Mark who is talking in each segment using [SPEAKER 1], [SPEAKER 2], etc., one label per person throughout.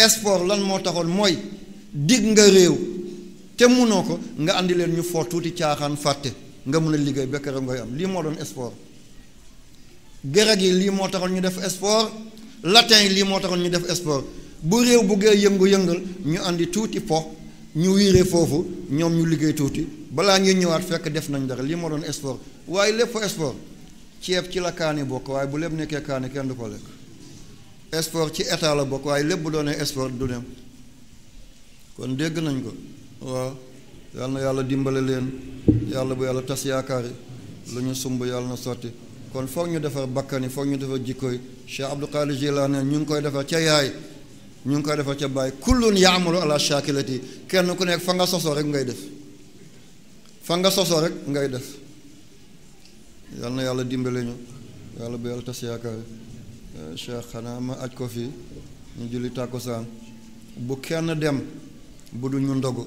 [SPEAKER 1] sport lan moo taxoon mooy dig nga réew te munoo ko nga andi leen ñu foo tuuti caaxaan fàtte nga mun a liggéey bekkere ngay am lii moo doon sport. grec yi lii moo taxoon ñu def sport, latin yi lii moo taxoon ñu def sport. bu réew buggee yëngu-yëngal ñu andi tuuti po ñu wiire foofu ñoom ñu liggéey tuuti balaa ñuy ñëwaat fekk def nañ dara lii moo doon sport. waaye lépp sport ceeb ci la kaani bokk waaye bu lépp nekkee kaani kenn du ko lekk. sport ci état la bokk waaye lépp bu doonee sport du dem. kon dégg nañ ko waaw yal na yàlla dimbale leen yàlla bu yàlla tas yaakaari lu ñu sumb yàlla na sotti. kon foog ñu defar bakkani foog ñu defar jikko yi Cheikh Abdul Qadir Jilani ñu ngi koy defar ca yaay ñu ngi koy defar ca baay kullun yaamalu ala shakilati kenn ku nekk fa nga sosoo rek ngay def fa nga sosoo rek ngay def yal na yàlla dimbale ñu yàlla bu yàlla tas yaakaari Cheikh xanaa ma aj ko fii ñu julli tàkkusaan bu kenn dem bu du ñu ndogu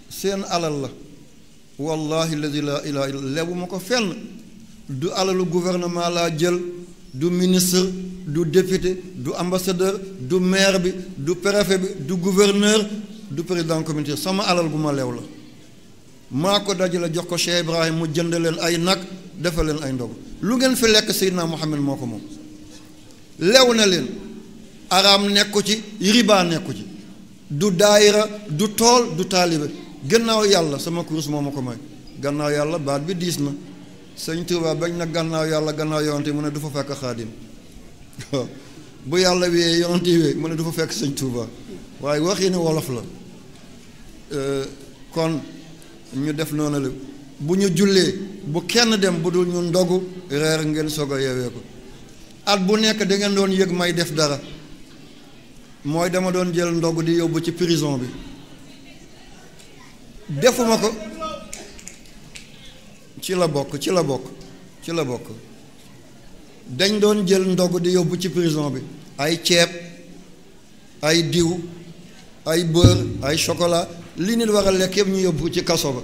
[SPEAKER 1] seen alal la wallahi alladi la ilaha illa lebu ma ko fenn du alalu gouvernement laa jël du ministre du député du ambassadeur du maire bi du préfet bi du gouverneur du président communauté sama alal gu ma leew la maa ko dajale jox ko Cheikh Ibrahim mu jënd leen ay nag defal leen ay ndogu lu ngeen fi lekk Seydina Muhammad moo ko moom lew na leen araam nekku ci riba nekku ci du daayira du tool du taalibe gannaaw yàlla sama kurus moo ma ko may gannaaw yàlla baat bi diis na sëñ Tuuba bañ na gannaaw yàlla gannaaw yonante mu ne du fa fekk xaadim bu yàlla wéyee yonante wéy mu ne du fa fekk sëñ Tuuba waaye wax yi ne wolof la kon ñu def noonu la bu ñu jullee bu kenn dem bu dul ñu ndogu reer ngeen soog a yeewee ko at bu nekk da ngeen doon yëg may def dara mooy dama doon jël ndogu di yóbbu ci prison bi defuma ko ci la bokk dañ doon jël ndogu di yóbbu ci prison bi ay ceeb ay diw ay beurre ay chocolat li nit war a lekk yëpp ñu yóbbu ci kaso ba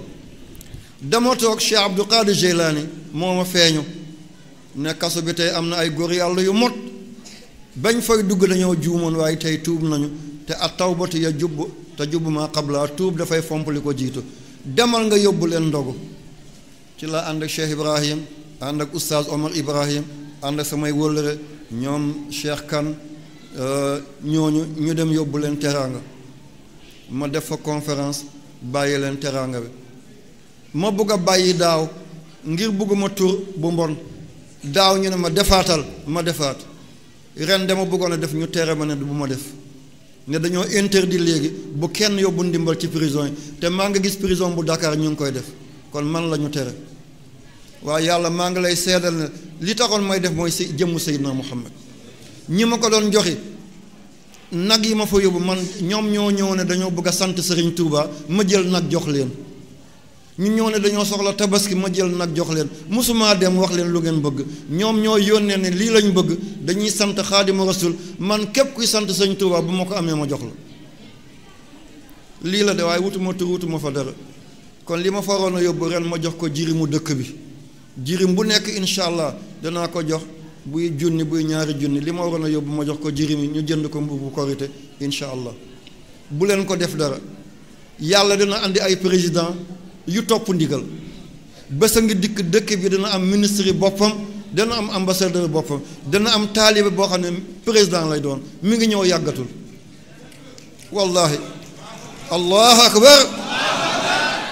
[SPEAKER 1] dama toog Cheikh Abdul Qadir Jilani moo ma feeñu ne kaso bi tey am na ay góor yàlla yu mot bañ fay dugg dañoo juumoon waaye tey tuub nañu te at tawbatu ya jubb te jubb maa qabla tuub dafay fomp li ko jiitu demal nga yóbbu leen ndogu ci la ànd ak Cheikh Ibrahim ànd ak oustaz Omar Ibrahim ànd ak samay wëllëre ñoom Cheikh Kan ñooñu ñu dem yóbbu leen teraanga ma def fa conférence bàyyi leen teraanga bi ma bëgg a bàyyi daaw ngir bëgguma tur bu mbon daaw ñu ne ma defaatal ma defaat ren dama bëggoon a def ñu tere ma ne bu ma def ne dañoo interdit léegi bu kenn yóbbu ndimbal ci prison yi te maa nga gis prison bu Dakar ñu ngi koy def kon man la ñu tere waaye yàlla maa ngi lay seedal ne li taxoon may def mooy si jëmmu Seydina Muhammad ñi ma ko doon joxi nag yi ma fa yóbbu man ñoom ñoo ñëw ne dañoo bëgg a sant Serigne Touba ma jël nag jox leen ñu ñëw ne dañoo soxla tabaski ma jël nag jox leen mosumaa dem wax leen lu ngeen bëgg ñoom ñoo yónnee ne lii lañ bëgg dañuy sant Xaadimu Rasul man képp kuy sant Serigne Touba bu ma ko amee ma jox la lii la de waaye wutuma tur wutuma fa dara kon li ma faroon a yóbbu ren ma jox ko jirimu dëkk bi jirim bu nekk incha allah danaa ko jox buy junni buy ñaari junni li ma waroon a yóbbu ma jox ko jirim yi ñu jënd ko mbubu korité incha allah bu leen ko def dara yàlla dina andi ay président yu topp ndigal bés a ngi dikk dëkk bi dana am ministre yi boppam dana am ambassadeur boppam dana am taalibe boo xam ne président lay doon mi ngi ñëw yàggatul wallahi allahu akbar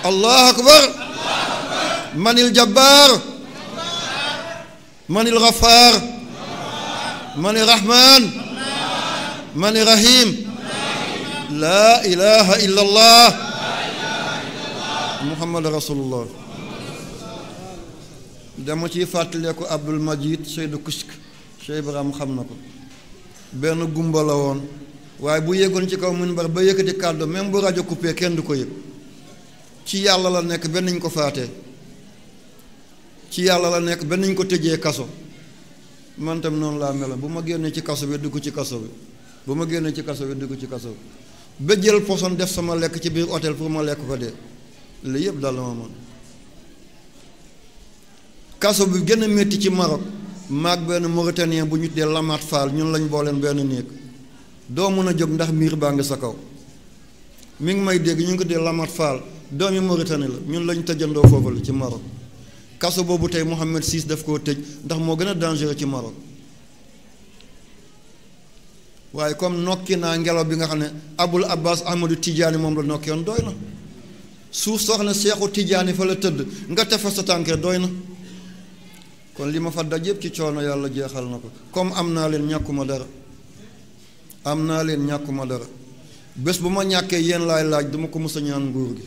[SPEAKER 1] allahu akbar manil jabbaar manil ghafaar manil rahmaan manil rahim laa ilaha illa allah muhammad rasulullah dama ciy fàttaleeku Abdul Majid Seydou Kusk Cheikh Ibrahim xam na ko benn gumba la woon waaye bu yéegoon ci kaw minbar ba yëkkati kàddu même bu rajo coupé kenn du ko yëg ci yàlla la nekk benn ñu ko faatee ci yàlla la nekk benn ñu ko tëjee kaso man tam noonu laa meloon bu ma génnee ci kaso bi dugg ci kaso bi bu ma génnee ci kaso bi dugg ci kaso bi ba jël poson def sama lekk ci biir hôtel pour ma lekk ko dee li yëpp dal na ma man kaso bi gën a métti ci Maroc maag benn Mauritanien bu ñu tuddee Lamat Fall ñun lañ booleen benn néeg doo mën a jóg ndax miir baa ngi sa kaw. mi ngi may dégg ñu ngi ko dee Lamat Fall doomi Mauritanie la ñun lañ tëjandoo foofu la ci Maroc kaso boobu tey Mohammed VI daf koo tëj ndax moo gën a dangereux ci Maroc. waaye comme nokki naa ngelaw bi nga xam ne Abul Abbas Ahmadu Tidiane moom la nokki yoon doy na suuf soxna Seexu Tidiane fa la tëdd nga tefa sa tànkee doy na. kon li ma fa daj yëpp ci coono yàlla jeexal na ko comme am naa leen ñàkkuma dara bés bu ma ñàkkee yéen laay laaj duma ko mës a ñaan nguur gi.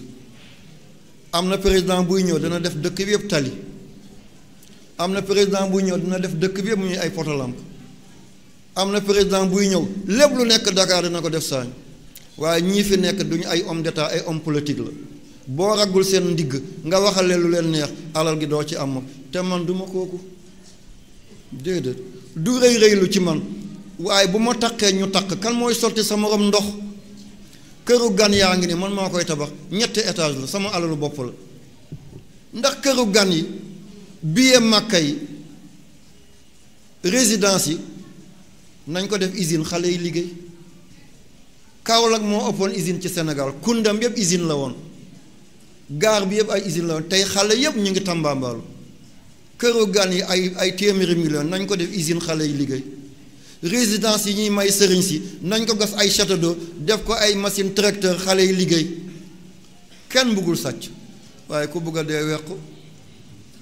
[SPEAKER 1] am na président buy ñëw dana def dëkk bi yëpp tali am na président buy ñëw dina def dëkk bi yëpp muy ay potolamp am na président buy ñëw lépp lu nekk Dakar dina ko def saañ waaye ñii fi nekk duñu ay homme d'état ay homme politique la boo raggul seen ndigg nga waxale lu leen neex alal gi doo ci am te man duma kooku déedéet du rëy rëylu ci man waaye bu ma taqee ñu taq kan mooy sotti sa morom ndox. këru gan yaa ngi ni man maa koy tabax ñetti étage la sama alalu bopp la ndax këru gan yi billet Makka yi résidence yi nañ ko def usine xale yi liggéey. Kaolack moo ëppoon usine ci Sénégal Koundam yëpp usine la woon gaar bi yëpp ay usine la woon tey xale yëpp ñu ngi Tambambalu këru gan yi ay téeméeri million nañ ko def usine xale yi liggéey. résidence yi ñuy may sëriñ si nañ ko gas ay château d'eau def ko ay machine tracteur xale yi liggéey kenn bëggul sàcc waaye ku bëgg a dee weq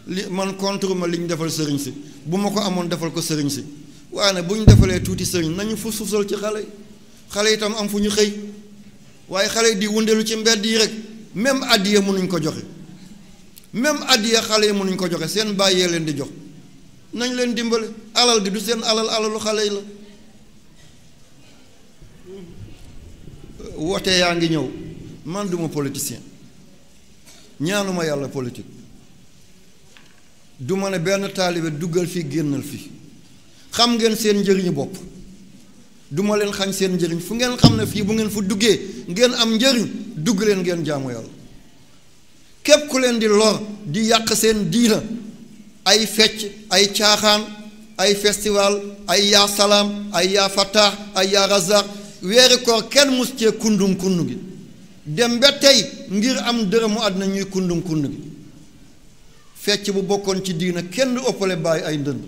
[SPEAKER 1] li man contre ma li ñu defal sëriñ si bu ma ko amoon defal ko sëriñ si waaye nag bu ñu defalee tuuti sëriñ nañu fu susal ci xale yi itam am fu ñu xëy waaye xale yi di wundelu ci mbedd yi rek même addiya mënuñ ko joxe même addiya xale yi mënuñ ko joxe seen bàyyee leen di jox. nañ leen dimbale alal gi du seen alalu xale yi la. woote yaa ngi ñëw man duma politicien ñaanuma yàlla politique du ma ne benn taalibe duggal fii génnal fii xam ngeen seen njëriñu bopp du ma leen xañ seen njëriñ fu ngeen xam ne fii bu ngeen fu duggee ngeen am njëriñ dugg leen ngeen jaamu yàlla képp ku leen di lor di yàq seen diina ay fecc ay caaxaan ay festival ay yaa salaam ay yaa fataax ay yaa razaq weeri koor kenn mus cee kundum kundu gi dem ba tey ngir am dërëmu àddina ñuy kundum kundu gi fecc bu bokkoon ci diina kenn du ëppale bàyyi ay ndënd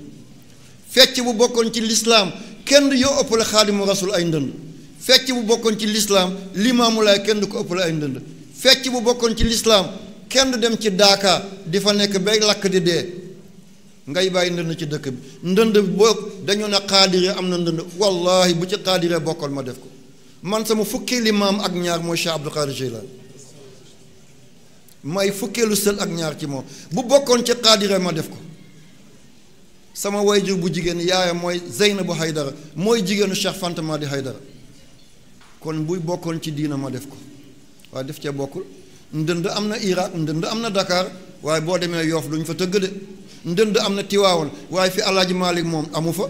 [SPEAKER 1] fecc bu bokkoon ci lislaam kenn du yoo ëppale xaadimu rasul ay ndënd fecc bu bokkoon ci lislaam limaamu laay kenn du ko ëppale ay ndënd fecc bu bokkoon ci lislaam kenn du dem ci daaka di fa nekk bay lakk di dee ngay bàyyi ndënd ci dëkk bi ndënd boo dañoo ne xaadire am na ndënd wallahi bu ci xaadire bokkoon ma def ko man sama fukkeeli maam ak ñaar mooy Cheikh Abdou Qadir Jilani may fukkeelu sël ak ñaar ci moom bu bokkoon ci xaadire ma def ko sama wayjur bu jigéen yaayam mooy Zeynabu Haydara mooy jigéenu Cheikh Fanta Madi Haydara kon buy bokkoon ci diina ma def ko waaye def cee bokkul ndënd am na Irak ndënd am na Dakar waaye boo demee Yoof duñ fa tëgg de ndënd am na Tiwaawan waaye fi Alaaji Maalik moom amu fa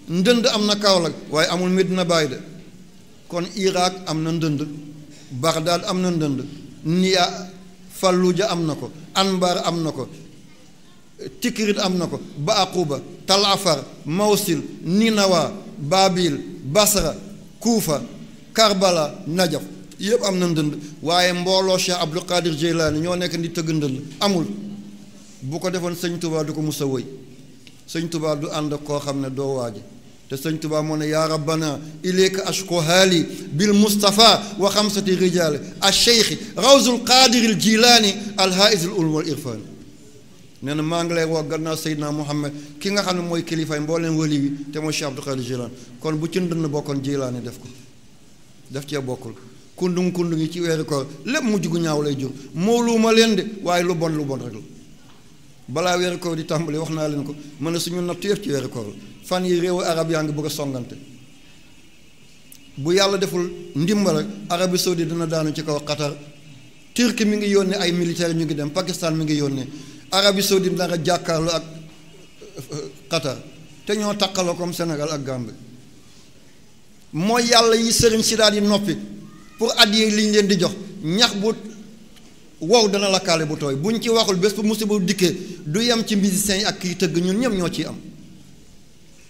[SPEAKER 1] ndënd am na Kaolack waaye amul Medina Baay de kon Irak am na ndënd Bagdad am na ndënd Niya Falluja am na ko Anbar am na ko Tikrit am na ko Baaquba Tal Afar Mawsil Ninawa Babil Basra Kuufa Karbala Najaf yëpp am na ndënd waaye mbooloo Cheikh Abdou Qadir Jilani ñoo nekk di tëgg ndënd amul bu ko defoon sëñ Tuubaa du ko mus a wëy sëñ Tuubaa du ànd ak koo xam ne doo waaji te sëñ Tuubaa moo ne yaa rabbana ilayka ashko haali bil Mustafa wa xamsati rijaali al cheikhi rawzul qadiril Jilani al haisil ulm wal irfani nee na maa ngi lay woo gannaaw Seydina Muhammad ki nga xam ne mooy kilifaay mbooleen wali wi te mooy Cheikh Abdou Qadir Jilani kon bu ci ndënd bokkoon Jilani def ko def cee bokkul kundung yi ci weeru koor lépp mujj gu ñaaw lay jur mooluuma leen de waaye lu bon rek la balaa weeru koor di tàmbali wax naa leen ko mën na suñu natt yëpp ci weeru koor fan yi réewu arab yaa ngi bëgg a songante bu yàlla deful ndimbal rek Arabie Saoudite dina daanu ci kaw Qatar Turquie mi ngi yónnee ay militaires ñu ngi dem Pakistan mi ngi yónnee Arabie Saoudite dara jàkkaarloo ak Qatar te ñoo taqaloo comme Sénégal ak Gambie mooy yàlla yi sëriñ si daal di noppi pour addiye li ñu leen di jox ñax bu wow dana la kaale bu tooy buñ ci waxul bés bu musiba dikkee du yem ci musiciens yi ak kii tëgg ñun ñëpp ñoo ciy am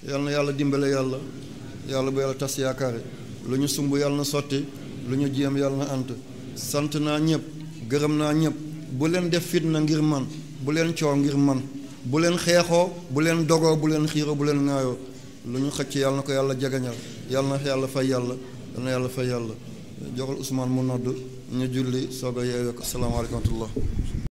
[SPEAKER 1] yal na yàlla dimbale yàlla bu yàlla tas yaakaare lu ñu sumb yàlla na sotti lu ñu jéem yàlla na ant sant naa ñëpp gërëm naa ñëpp bu leen def fitna ngir man bu leen coow ngir man bu leen xeexoo bu leen dogoo bu leen xiiroo bu leen ŋaayoo lu ñu xëcc yàlla na ko yàlla jegañal yàlla na yàlla fay yàlla yàlla na yàlla fay yàlla joxal Ousmane mu nodd ñu julli soog a yeewee ko asalaamaaleykum wa rahmatullah